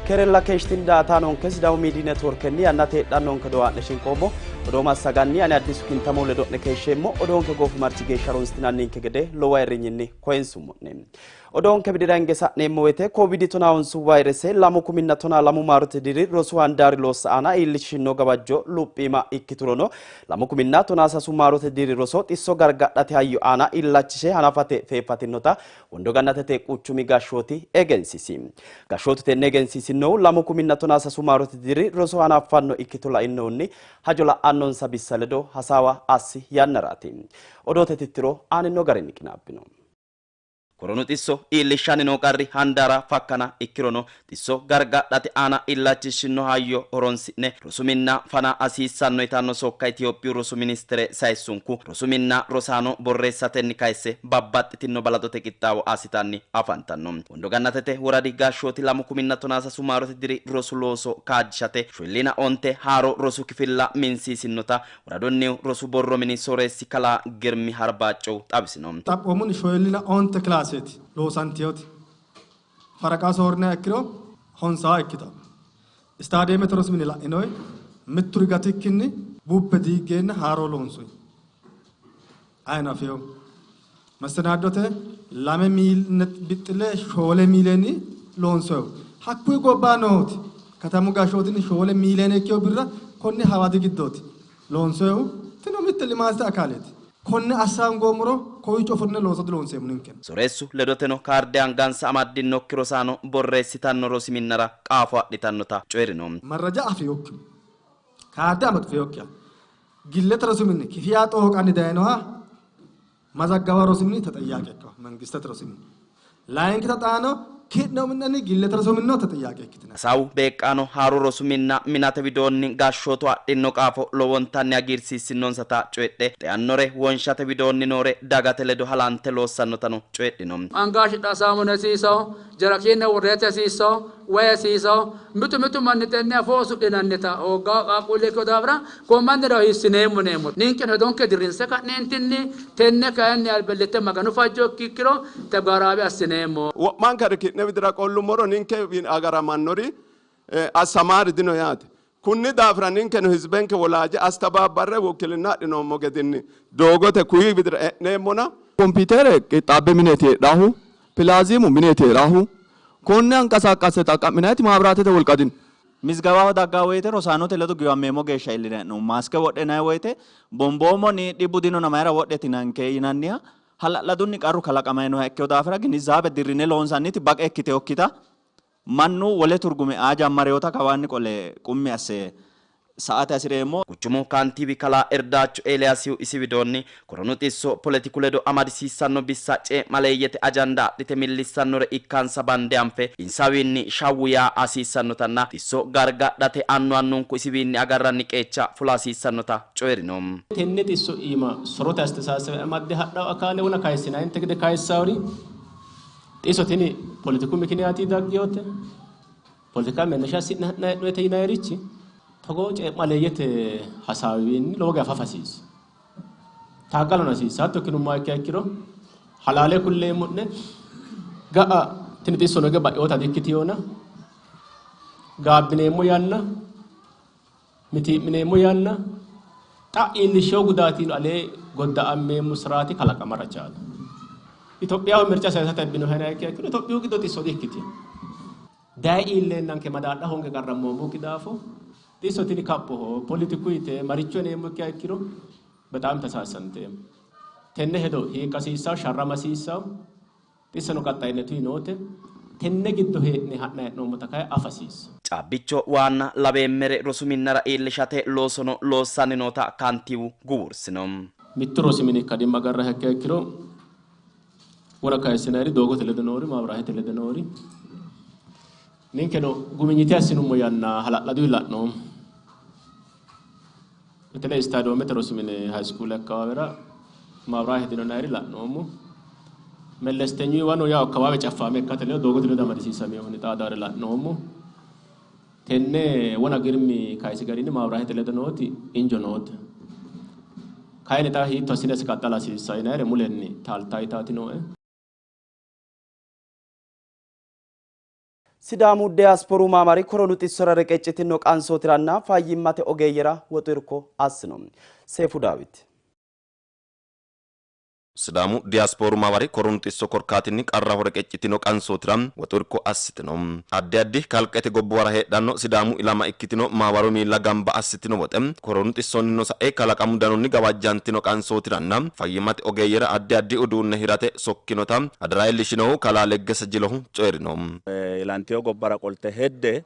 Keerella keeshshitin daa''ataanonke Sidaamu Miidiy Networkenni yannate heedhannonke odoo haa'ne shinqoommo. Odoo massaganni ani Addisu Kintamo ledo'ne keeshsheemmo. Odoonke goofimarchi geeshsha harunsitinanninke gede lowo ayirrinyinni koyinsummo'ne. Odoonke widira hinge sa'neemmo woyte Covid tonaa vayrese 2012 maarote diri rosu handaari loossa aana iillishshino gawajjo luphiima ikkiturono 2013 maarote diri roso xisso gargadhate hayyo aana illachishe hanafate feeffatinota Wondo Gannatete quchumi gashshooti egensiisi. Gashshootu tenne egensiisinohu 2013 maarote diri roso hanaffanno ikkito lainohunni hajo la'annonsa bissa ledo hasaawa assi yannaraati. Odoote tittiro aanino garinni qinaabbino. Koronu xisso iillishshanni noo qarri handaara fakkana ikkirono xisso gargadhate aana illachishshino hayyo horonsi'ne rosu minna fana hasiissanno yitanno sokka Itophiyu rosu ministere sayissunku rosu minna rosaano borreessatenni kayisse babbaxxitino balaxote qixxaawo assitanni afantanno. Wondo Gannatete woradi gashshooti 2013 maarote diri rosu looso kaajjishate 45 haaro rosu kifilla minsiisinnota woradunnihu rosu borro mini sooreessi kalaa Girmi Harbaacow xawisino. Xaphoomunni 45 kilaaseeti loosantinoti. Faraqa soorriniha ikkiro honsaa ikkitanno. Istaadiyeemete rosu mine la'inoyi mitturi gatikkinni bubbe diiggeenna haaroo loonsoyi. Ayino afeyo. Mastanaaddote 2 miiliine bixxile 4 miiliini loonsoyihu. Hakkuyi gobbaa nooti katamu gashshootinni 4 miiliine ikkiyo birra konni hawadi giddooti loonsoyihu. Tino mitte limaatete akaaleeti. Konne assa hongoommoro kowiicho ofolline looso diloonseemmo ninke. Soreessu ledoteno kaarde angansa amaddinokki rosaano borreessitanno rosi minnara qaafo adhitannota coyi'rino. Marraja afinokkihu kaarde amaxxinokkiha gillete rosi mini kifiya xooqanni dayinoha mazaggawa rosi mini ተጠያቂ ikkawo mangistete rosi mini. Layinkita xaano ki'ne umi'nenni gillete rosi minino ተጠያቂ ikkitinanni. Hasaawu beeqqaano haaru rosu minna minate widoonni gashshootu adhino qaafo lowontanni hagiirsiissinonsata coyidhe xeannore wonshate widoonni noore dagate ledo halante loossannotano coyidhino. Anga hashidha saamuna hasiisawo, jarakiina worreete hasiisawo, wayi hasiisawo, mitu mitu manni tenne afoo usudhinannita hooggawo qaaqquulle ikkino daafira ko mannira hiissineemmo yineemmo. Ninkeno hedonke dirrinse ka'neentinni tenne kayinni albillitte Maganu fajjo ikkiro tegaaraawe assineemmo. Wo'mankare ki'ne widira qollummoro ninke agaramannori assamaari dino yaate. Kunni daafira ninkeno hizbenke wolaaje astabaabarre wukkilinna adhinoommo gedinni doogote kuyi widira e'neemmona. Kompiitere qixxaabbe mineeti heedhaahu, pilaazimu mineeti heedhaahu, konne anqasaaqasse xaqqa'minayiti maabiraatete wolqa dino. Mizgawaho daggaa woyte rosaanote ledo giwammeemmo geeshsha iillinanni hee'noommo. Maaske wodhinanni woyte bomboommoni dhibbu dinona mayira wodhitinanke yinanniha hala'ladunni qarru kalaqamanni nooha ikkino daafira ginizaabe dirrine loonsanniti baqe ikkitinokkita mannu wole turgume aa jammarinota kawaanni qole qummi asse sa''ate hasi'reemmo. Quchumu kantiiwi kalaa Irdaachu Eeliyaasihu isi widoonni, koronu xisso poletiku ledo amadisiissanno bissa cee'maleeyyete ajanda adhite millissannore ikkansa bande anfe insawiinni shawwu yaa hasiissannotanna xisso gargadhate annu annunku isiwiinni agarranni qeecha fula hasiissannota coyi'rino. Tenne xisso iima sorote astesaasebe amadde hadhawo akaale wona kayissinanninte gede kayissawori xisso tini poletiku mikiniyaati dagginote poletika mennesha assi'ne ha'nanni hee'noyite yinannirichi togoo cee'maleeyyete hasaawiwiinni lowo geya fafa hasiissa. Taaggalano hasiissa. Hatto ikkinummoha ikkiha ikkiro halaale kulleemmo'ne ga'a tini xissono hige ba'inota di''ikkitinona gaabbineemmo yanna mitii'mineemmo yanna xa iillishshewo gudaatiino alee godda'ammeemmo siraati kalaqamara chaala. Itophiyaho mirca sayisate abbinoha yinanniha ikkiha ikkiro Itophiyu giddo xisso di''ikkitino. Daye iilleennanke madaadha hoonge qarrammoommokki daafo xisso tini kaphoho, politiku yite maricho yineemmo ikkiha ikkiro bexaam tasaassanteemmo. Tenne hedo hiiqqa hasiissawo, sharrama hasiissawo, xissono qaxxayinetu noote tenne giddo hee'ne ha'nanni hee'noommota kayi afa hasiissawo. Caabbicho waanna labeemmere rosu minnara iillishate loosono loossanni noota kantiiwu guwursino. Mittu rosi mini ikkadimma agarranniha ikkiha ikkiro wona kayissinanniri doogote ledo noori, maabiraatete ledo noori ninkeno guminyite assinummo yanna hala'laduyi la'noommo. Beteley istaadiyoomete rosi mine hayi iskuule akkawaawera maabiraate dino yinanniri la'noommo. Mellestenyu yaw akkawaawe caffaame ikkate ledo doogote ledo amadisiisaminohunni xaadare la'noommo. Tenne wona Girmi kayisi garinni maabiraatete ledo nooti injo noote. Kayinni xa hiitto assine qaxxala hasiissa yinannire mulenni taaltaayitaati nooe. Sidaamu diyaasipooru maamari koronu xissora reqeccitino qansootiranna fayyimmate ogeeyyera woxu irko assino. Seefu Daawit. Sidaamu diyaasipooru maamari koronu xisso korkaatinni qarraho reqeccitino qansootira woxu irko assitino. Addi addi kalqete gobbuwara heedhanno Sidaamu ilama ikkitino maamaru miilla gamba assitino woxe koronu xissonnino sa'e kalaqamu danonni gawajjantino qansootiranna fayyimmate ogeeyyera addi addi uduunne hirate sokkinota hadara iillishinohu kalaa Leggese Jilohu coyi'rino. Ilantiyo gobbara qolte hedde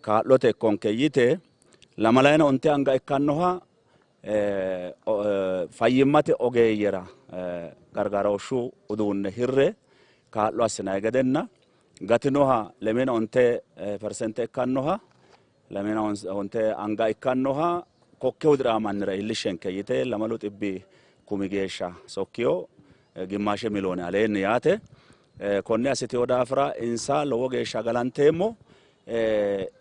kaa'lote ikkonke yite lamalayina onte anga ikkannoha fayyimmate ogeeyyera gargarooshshu uduunne hirre kaa'lo assinanni gedenna gatinoha 25% ikkannoha 25 anga ikkannoha kokke hudiraa mannira iillishshenke yite 2,000 kumi geeshsha sokkiyo gimmaashe miliyoone aleenni yaate. Konne assiteyo daafira insa lowo geeshsha galanteemmo.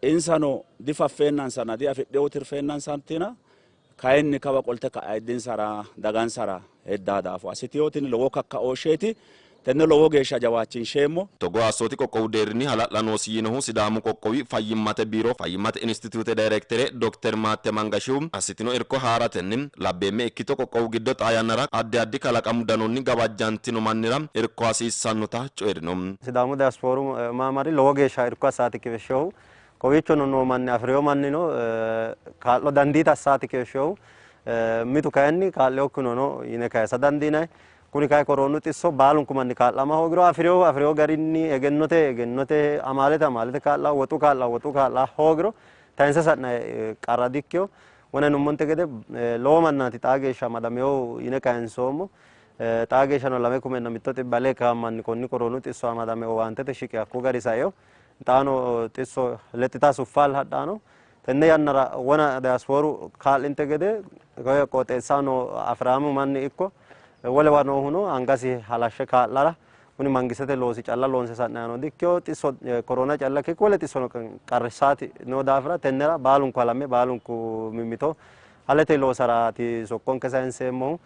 Insano difaffeennansana diafidheyo tirfeennansaatina kayinni kawa qolte ka'ayiddinsara dagansara heddaa daafo assiteyootini lowo kakkaooshsheeti. Tenne lowo geeshsha jawaachinsheemmo. Togo assooti qoqqowu deerrinni hala'la noosi yiinohu Sidaamu qoqqowi fayyimmate biiro fayyimmate instituute daayirektere Dr. Maatte Mangashihu assitino irko haaratenni labbeemme ikkito qoqqowu giddo xaa yannara addi addi kalaqamu danonni gawajjantino mannira irko hasiissannota coyi'rino. Sidaamu diyaasipooru maamari lowo geeshsha irko assaati keeshshihu kowiichono noo manni afi'reyo mannino kaa'lo dandiita assaati keeshshihu mitu kayinni kaa'leyokkinono yine kayisa dandiinanni. Kuni kayi koronu xisso baalunku manni kaa'lama hoogiro afi'reyo garinni egennote amaalete amaalete kaa'la woxu kaa'la woxu kaa'la hoogiro tayinse sa'nanni qarra dikkiyo. Wona nummonte gede lowo mannaati xaa geeshsha amadameyo yine kayinsoommo. Xaa geeshshano 2,100 kaa'manni konni koronu xisso amadame owaantete shiqe hakku gari saeo xaano xisso lexxita suffaal hadhaano. Tenne yannara wona diyaasipooru kaa'linte gede qooxeessaho afiraamu manni ikko wolewa noohuno angasi halashshe kaa'lara kuni mangistete loosi calla loonse sa'nanni dikkiyo xisso korona calla ikkikki wole xissono qarrissaati noo daafira tennera baalunku halame baalunku mimmito halete loosaraati sokkonke sayinseemmohu.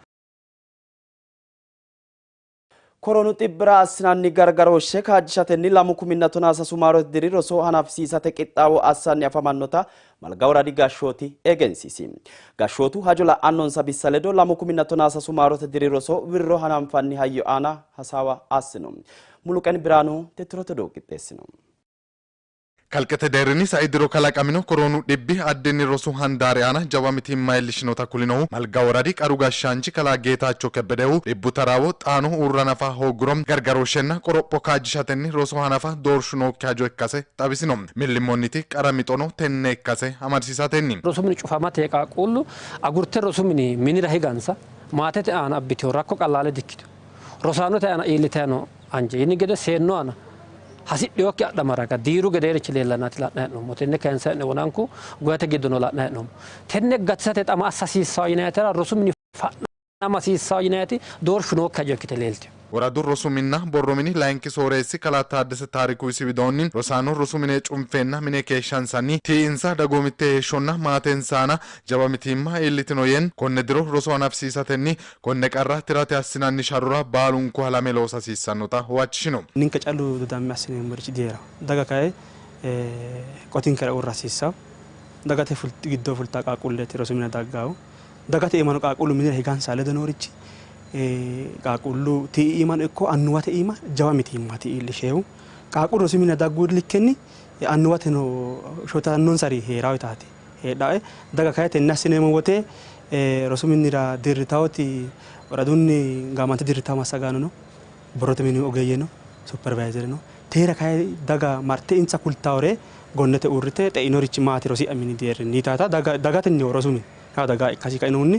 Koronu xibbira assinanni gargarooshshe kaajjishatenni 2013 maarote diri roso hanafisiisate qixxaawo assanni afamannota Malga woradi gashshooti egensiisi. Gashshootu hajo la'annonsa bissa ledo 2013 maarote diri roso wirro hananfanni hayyo aana hasaawa assino. Muluqen Biraanu tettirote odoo qixxeessino. Kalqete deerrinni sai diro kalaqamino koronu dhibbi addinni rosu handaari aana jawa mitiimma iillishinota kulinohu Malga woradi qaru gashshaanchi kalaa Geetaacho Kebbedehu dhibbu taraawo xaano uurra nafa hooguro gargarooshshenna qoropho kaajjishatenni roso hanafa doorshu nookki hajo ikkase xawisino. Millimmonniti qara mixono tenne ikkase amadisiisatenni. Rosu mini cufamate qaaqquullu agurte rosu mini minira higansa maatete aana abbiteyo rakko qallaale dikkito. Rosaanote aana iillitayi anje yini gede seennu aana hasidhiyokki adhamara diiru gedeerichi leellannaati la'nayi hee'noommo. Tenne kayinse hee'ne wonanku goyate giddono la'nayi hee'noommo. Tenne gatisate xama assa hasiissawo yinayitera rosu mini fa'nama hasiissawo yinayiti doorshu nookki hajo ikkite leeltiyo. Woradu rosu minna borro mini layinki sooreessi kalaa Taaddese Taariku isi widoonni rosaano rosu mine cunfeenna mine keeshshansanni tii'insa dagoomitte heeshshonna maatensa aana jawa mitiimma iillitino yeen konne diro roso hanafisiisatenni konne qarra tirate assinanni sharrora baalunku halame loosa hasiissannota huwachishino. Ninke callu dodamme assineemmorichi diheerawo. Daga kayi qotinkera uurra hasiissawo. Dagate giddo fultaa qaaqquulleeti rosu mine daggaahu. Dagate iimano qaaqquullu minira higansa ledo noorichi qaaqquullu tii'i iimano ikko annuwate iima jawa mitiimmaati iillisheehu. Qaaqquullu rosu mine daggu likkenni annuwateno shotannonsari heerawo yitaati heedhae. Daga kayi tenne assineemmo wote rosu minira dirritawoti woradunni gaamante dirritawo massagaano no, borrote mini ogeeyye no, supervisor no. Teera kayi daga marte insa kultawore gonnete uurrite xeinorichi maati rosi mini deerrinni yitaata dagatenni rosu mini. Daga ikkasi kainohunni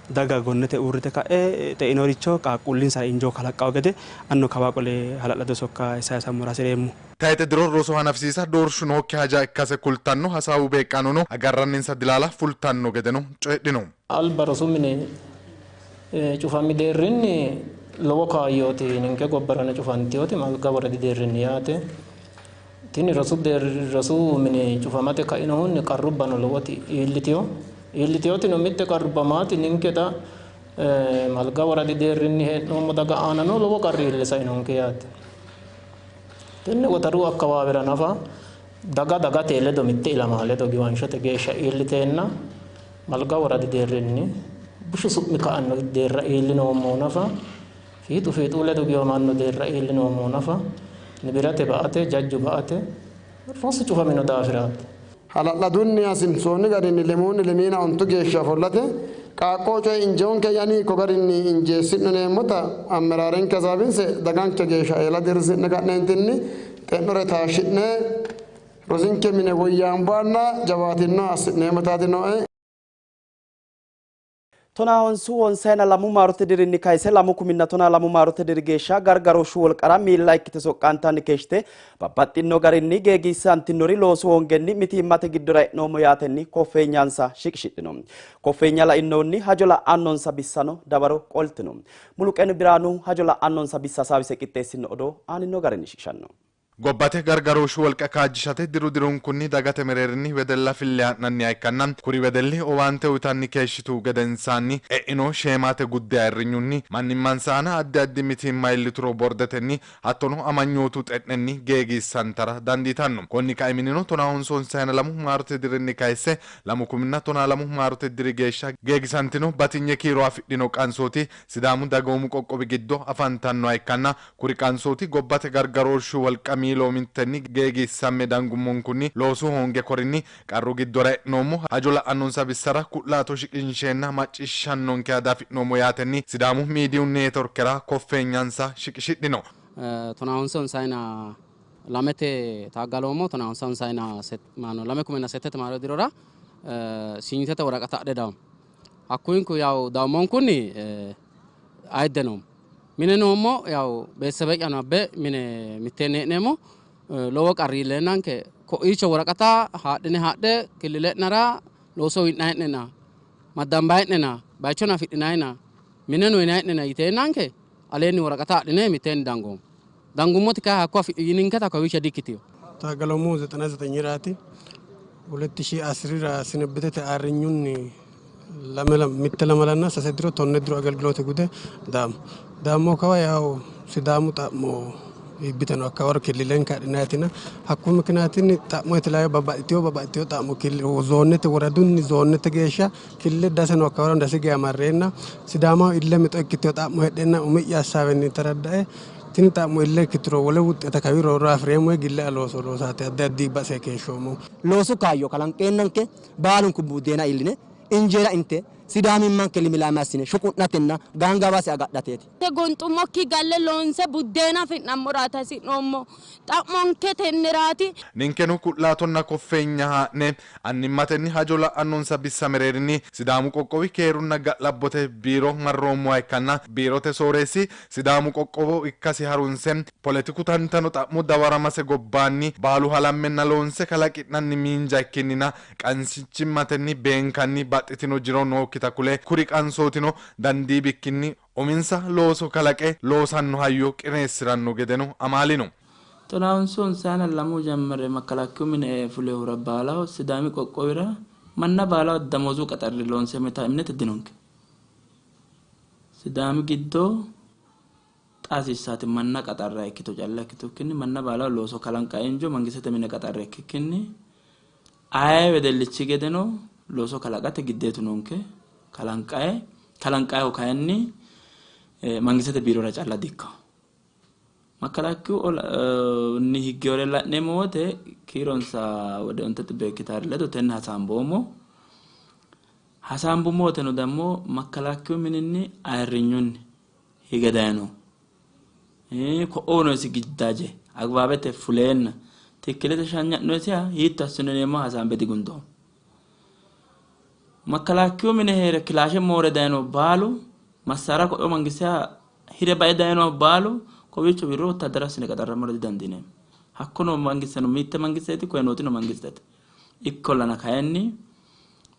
daga gonnete uurrite ka'e xeinoricho qaaqquullinsara injoo kalaqqawo gede anno kawaa qole hala'lado sokka sayisammora hasireemmo. Tayxe diro roso hanafisiisa doorshu nookki haja ikkase kultanno hasaawu beeqqaanono agarranninsa dilaala fultanno gedeno coyidhino. Alba rosu mine cufami deerrinni lowo kaayyooti ninke gobbarano cufantiyooti Malga woradi deerrinni yaate. Tini rosu mine cufamate kainohunni qarrubbano lowoti iillitiyo. Iillitiyotino mitte qarrubba maati ninketa Malga woradi deerrinni hee'noommo daga aanano lowo qarri iille sainonke yaate. Tenne Wotaru akkawaawera nafa daga dagate ledo mitte ilama ledo giwanshote geeshsha iilliteenna Malga woradi deerrinni bushu su'mi ka'anno deerra iillinoommo nafa fiixu fiixu ledo giwamanno deerra iillinoommo nafa nibirate ba'ate jajju ba'ate rosu cufamino daafiraati. Hala'ladunni hasiinsoonni garinni lemuunni lemiina ontu geeshsha ofollate qaaqqoo coye injeonke yani ko garinni injeessi'noneemmota ameraarenke hasaawinse daganke geeshsha eela dirsi'ne ka'neentinni xe'nore taashshi'ne rosinke mine woyyaamboanna jawaatinno assi'neemmotaati nooe. Tonaa honsu 52 maarote dirinni kayise 2012 maarote diri geeshsha gargarooshshu wolqara miilla ikkite soqqantanni keeshshite babbaxxino garinni geegiissantinori loosu hoongenni mitiimmate giddora e'noommo yaatenni koffeenyansa shiqishidhino. Koffeenya lainohunni hajo la'annonsa bissano dawaro qoltino. Muluqeni Biraanu hajo la'annonsa bissa hasaawise qixxeessino odoo aanino garinni shiqishanno. Gobbate gargarooshshu wolqa kaajjishate diru dirunkunni dagate mereerinni wedella fille ha'nanniha ikkanna kuri wedelli owaante uyitanni keeshshitu gedensaanni e'ino sheemaate gudde ayirrinyunni mannimmansa aana addi addi mitiimma iillituro bordetenni hattono amanyootu xe'nenni geegiissantara dandiitanno. Konni kaiminnino 52 maarote dirinni kayisse 2012 maarote diri geeshsha geegisantino batinye kiiro afidhino qansooti Sidaamu dagoomu qoqqowi giddo afantannoha ikkanna kuri qansooti gobbate gargarooshshu wolqa miiloomittenni geegiissamme dangummonkunni loosu hoonge korinni qarru giddora e'noommo hajo la'annonsa bissara ku'laato shiqinsheenna macciishshannonkeha diafi'noommo yaatenni Sidaamu miidiyu neetworkera koffeenyansa shiqishidhino. 52 taaggaloommo 52 maaro dirora sinyitete woraqata adhe dawummo. Hakkuyinku yaw dawummonkunni ayidde noommo. Mine noommo yaw beetesebe'yano abbe mine mitteenni hee'neemmo lowo qarri iilleennanke ko'iicho woraqata haadhine haadhe killile'nara looso uyinanni'nena maddambayi'nena bayichono afidhinayina mineno uyinanni'nena yiteennanke aleenni woraqata adhine mitteenni dangoommo. Dangummoti kayi hakko yininketa kowiicho dikkitino. Taaggaloommohu 99 raati 2010 sinibbitete ayirrinyunni mitte lamalanna sase diro 10 diro agelgilote gude daammo. Daammo kawa yaw Sidaamu xa'mo iibbitano akkawaro killilenke adhinaatina hakku miknaatinni xa'mo የተለያዩ babbaxxiteyo xa'mo zoonete woradunni zoonete geeshsha killile daseno akkawaro dasi geya marreenna Sidaamaho ille mixo ikkiteyo xa'mo heedheenna umi'ya hasaawenni taraddae tini xa'mo ille ikkituro wole wuxxeta kawi roorro afi'reemmo gille looso loosaate addi addi base keeshshoommo. Loosu kaayyo kalanqeennanke baalunku buddeena illine injeera inte sidaamimmanke limilaame assine shuqu'natenna gaangawase agadhateeti. Gonxummokki galle loonse buddeena afi'nammoraati hasi'noommo xa'monke tenneraati. Ninkeno ku'laatonna koffeenya haa'ne annimmatenni hajo la'annonsa bissa mereerinni Sidaamu qoqqowi keerunna ga'labbote biiro marroommoha ikkanna biirote sooreessi Sidaamu qoqqowo ikkasi harunse poletiku tantano xa'mo dawaramase gobbaanni baalu halammenna loonse kalaqi'nanni miinja ikkinnina qansichimmatenni beenkanni baxxitino jiro nookkita kule kuri qansootino dandii bikkinni uminsa looso kalaqe loosanno hayyo qineessiranno gedeno amaalino. 52 ጀምሬ መከላከያው mine fulehura baalaho Sidaami qoqqowira manna baalaho damozu qaxarre loonseemmota እምነት dinonke. Sidaami giddo xaasiissaati manna qaxarra ikkito calla ikkitukkinni manna baalaho looso kalanqa injo mangistete mine qaxarra ikkikkinni aye wedellichi gedeno looso kalaqate giddeetu noonke. Kalanqaye kalanqayehu kayinni mangistete biirora calla dikkawo. መከላከያው ni higgewore la'neemmo wote kiironsa wode 50 ikkitaari ledo tenne hasaamboommo. Hasaambummo woteno dammo መከላከያው mininni ayirrinyunni hige dayino. Ko'o noosi giddaje agbaabete fuleenna tikkilete shanya'noyisiha hiitto assino yineemmo hasaambe digundoommo. መከላከያው mine heere kilaashe moore dayino baalu massara ko'o mangisteha hire bae dayino baalu kowiicho wirro wottadara assine qaxarrammora didandiineemmo. Hakkono mangisteno mitte mangisteeti koye nootino mangistete. Ikkollana kayinni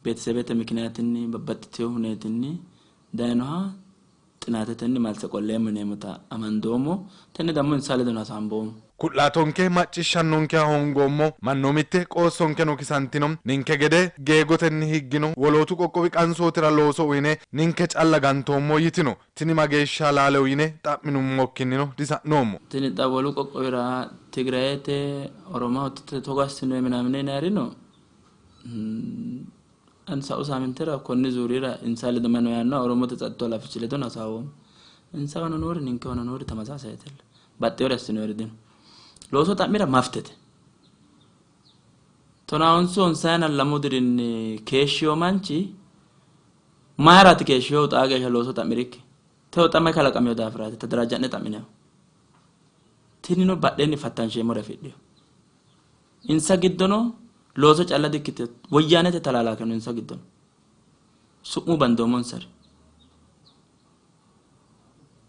beetesebete mikniyaatinni babbaxxiteyo huneetinni dayinoha xinaatetenni malse qolleemmo yineemmota amandoommo. Tenne dammo insa ledono hasaamboommo. Ku'laatonke macciishshannonkeha hoongoommo, mannu mitte qoossonkeno kisantino, ninke gede geegotenni higgino wolootu qoqqowi qansootira looso uyine ninke calla gantoommo yitino. Tini mageeshsha halaaleho yine xa'minummokkinnino disa'noommo. Tini xa wolu qoqqowira Tigrayete, Oromaho togo assinoyi ምናምን yinayiri no. Ani sa'u saamintera konni zuurira insa ledo mayi no yaannoha Oromote tsattu halafichi ledo hasaawoommo. Insawano noori ninkewano noori tamasaasayetella. Baxxewore assinoyiri dino. Looso xa'mira maftete. Tonaa honsu honsayina lamu dirinni keeshshiyo manchi mayiraati keeshshiyohu xaa geeshsha looso xa'mirikki? Tewo xa mayi kalaqamiyo daafiraati tadaraajja'ne xa'minehu? Tinino badheenni fattansheemmore afidhino. Insa giddono looso calla dikkitino, woyyaanete talaalaake no insa giddono. Su'mu bandoommonsari.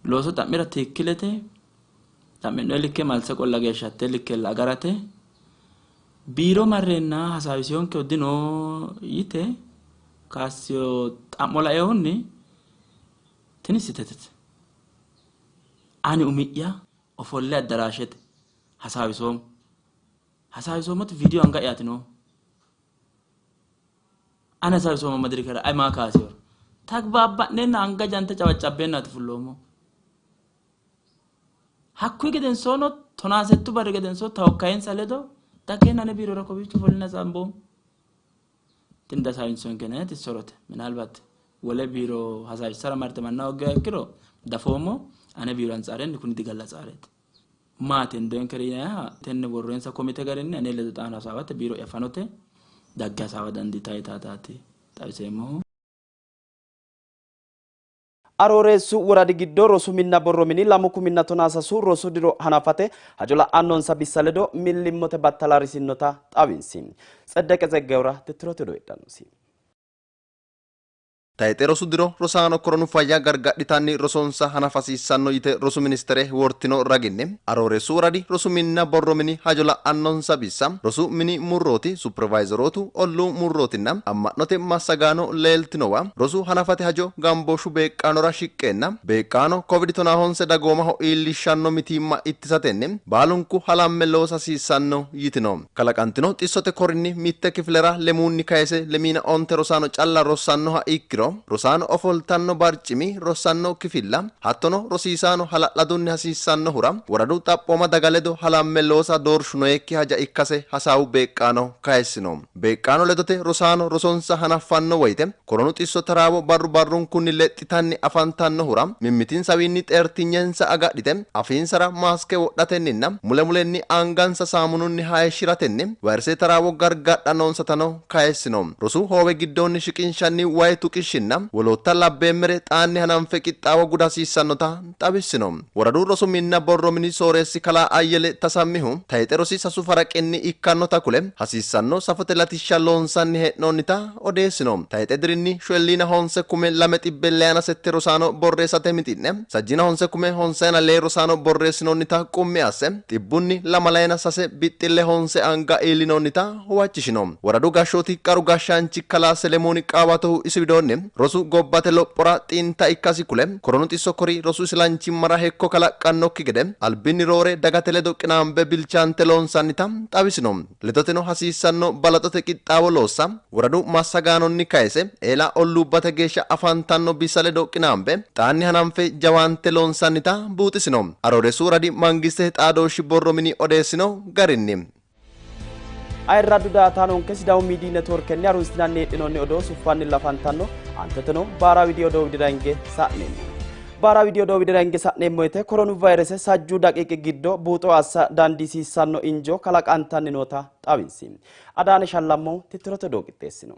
Looso xa'mira tiikkilete, xa'mi'noyi likke malse qolla geeshsha hattee likkella agarate, biiro marreenna hasaawisiyonkehu dino yite kaassiyo xa'mo laeehunni tini sitetete. Ani umi'ya ofolle addaraashete hasaawisoommo. Hasaawisoommoti viidiyo anga'yaati noohu. Ani hasaawisoommo madirikera ayi maa kaasiyoro. Tagbaabba'neenna anga jante cawaccabeennaati fulloommohu. Hakkuyi gedensoono 17 barri gedensoo tawokkayinsa ledo daggeenna ane biirora kowiicho ofolline hasaamboommo. Tini dihasaawinsoonke yinanniti sorote. Minaalbaat wole biiro hasaawissara marte manna hooggiha ikkiro dafoommo ane biiro antsaarenni kuni digallatsareeti. Maati hendoyinkeri yinayiha tenne worroyinsa komite garinni ane ledo xaano hasaawate biiro'ya fanote dagge hasaawa dandiitaa yitaataati xawiseemmohu. Arooreessu woradi giddo rosu minna borro mini 2013 rosu diro hanafate hajo la'annonsa bissa ledo millimmote battalarisinnota xawinsi. Tseddeqe Tseggewura tittirote odoo heedhannosi. Tayixe rosu diro rosaano koronu fayya gargadhitanni rosonsa hanafa hasiissanno yite rosu ministere wortino raginni Arooreessu woradi rosu minna borro mini hajo la'annonsa bissa rosu mini murrooti, supervayizerootu, olluu murrootinna amma'note massagaano leeltinowa rosu hanafate hajo gambooshshu beeqqaanora shiqqeenna beeqqaano Covid 19 dagoomaho iillishshanno mitiimma ittisatenni baalunku halamme loosa hasiissanno yitino. Kalaqantino xissote korinni mitte kifilera lemuunni kayise 25 rosaano calla rossannoha ikkiro rosaano ofoltanno barcimi, rossanno kifilla hattono rosiisaano hala'ladunni hasiissannohura woradu xaphooma daga ledo halamme loosa doorshu noyekki haja ikkase hasaawu beeqqaano kayissino. Beeqqaano ledote rosaano rosonsa hanaffanno woyte koronu xisso taraawo barru barrunkunni lexxitanni afantannohura mimmitinsawiinni xeertinyensa agadhite afiinsara maaske wodhatenninna mule mulenni angansa saamununni hayishshiratenni vayiresete taraawo gargadha noonsatano kayissino. Rosu hoowe giddoonni shiqinshanni wayi tuqishshinna wolootta labbeemmere xaanni hananfe qixxaawo guda hasiissannota xawissino. Woradu rosu minna borro mini sooreessi kalaa Ayyele Tasammihu tayixe rosi sasu faraqinni ikkannota kule hasiissanno safote latishsha loonsanni hee'noonnita odeessino. Tayixe dirinni 208,208 rosaano borreessate mixi'ne 695 rosaano borreessinoonnita qummi asse 206.9 anga iillinoonnita huwachishino. Woradu gashshooti qaru gashshaanchi kalaa Selemooni Qaawatohu isi widoonni rosu gobbate lophora xinta ikkasi kule koronu xisso kori rosu isilanchimmara hekko kalaqqannokki gede albinni roore dagate ledo qinaambe bilchaante loonsannita xawisino. Ledoteno hasiissanno balaxote qixxaawo loossa woradu massagaanonni kayise eela olluubbate geeshsha afantanno bissa ledo qinaambe xaanni hananfe jawaante loonsannita buuxisino. Arooreessu woradi mangistete xaadooshshi borro mini odeessino garinni. Ayirraddu daataanonke Sidaamu Miidiyi Networkenni harunsitinanni heedhinoonni odoo suffanni lafantanno. Aanteteno baara widi odoo widira hinge sa'neemmo. Baara widi odoo widira hinge sa'neemmo woyte koronu vaayirese sajju daqiiqi giddo buuxo assa dandiisiissanno injo kalaqantanni noota xawinsi. Adaane Shallammo tittirote odoo qixxeessino.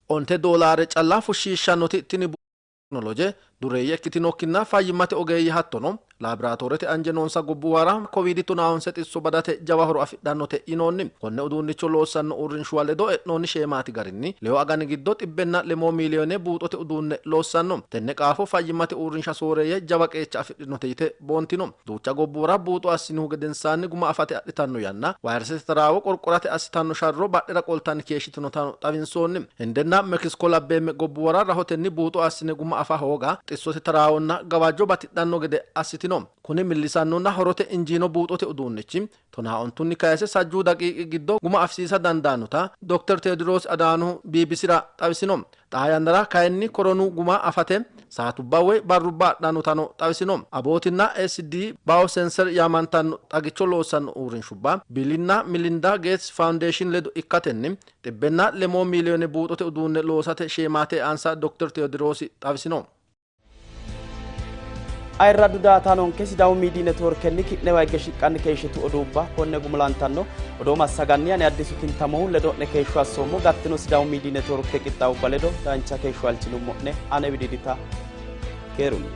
$9 calla fushshiishshannoti tini tekinoloje dureeyye ikkitinokkinna fayyimmate ogeeyye hattono laaboraatoorete anje noonsa gobbuwara Covid 19 xisso badate jawa horo afidhannote yinoonni. Konne uduunnicho loossanno uurrinshuwa ledo e'noonni sheemaati garinni leyo agani giddo 103 miiliyoone buuxote uduunne loossanno. Tenne qaafo fayyimmate uurrinsha sooreeyye jawa qeecha afidhinote yite boontino. Duucha gobbuwara buuxo assinihu gedensaanni guma afate adhitanno yanna vayiresete taraawo qorqorate assitanno sharro badhera qoltanni keeshshitinotano xawinsoonni. Hindenna Mekisko labbeemme gobbuwara rahotenni buuxo assine guma afa hooga xissote taraawonna gawajjo batidhanno gede assitino. ikkitino. Kuni millisannonna horote injiino buuxote uduunnichi 15nni kayse 30 daqiiqi giddo guma afisiisa dandaannota Dr. Teediroos Adaanohu BBCra xawisino. Xaa yannara kayinni koronu guma afate saatubba woy barrubba adhannotano xawisino. Abootinna SD Biosensor yaamantanno xagicho loossanno uurrinshubba Biilinna Milinda Gates Foundation ledo ikkatenni 160 miiliyoone buuxote uduunne loosate sheemaate eansa Dr. Teediroos xawisino. Ayirradu daataanonke Sidaamu Miidiyi Networkenni ki'newa higge shiqqanni keeshshitu oduubba konne gumulantanno. Odoo massaganni ani Addisu Kintamohu ledo'ne keeshsho assoommo. Gattino Sidaamu Miidiyi Networke qixxaawubba ledo dancha keeshsho halchinummo'ne. Ane widiidita keerunni.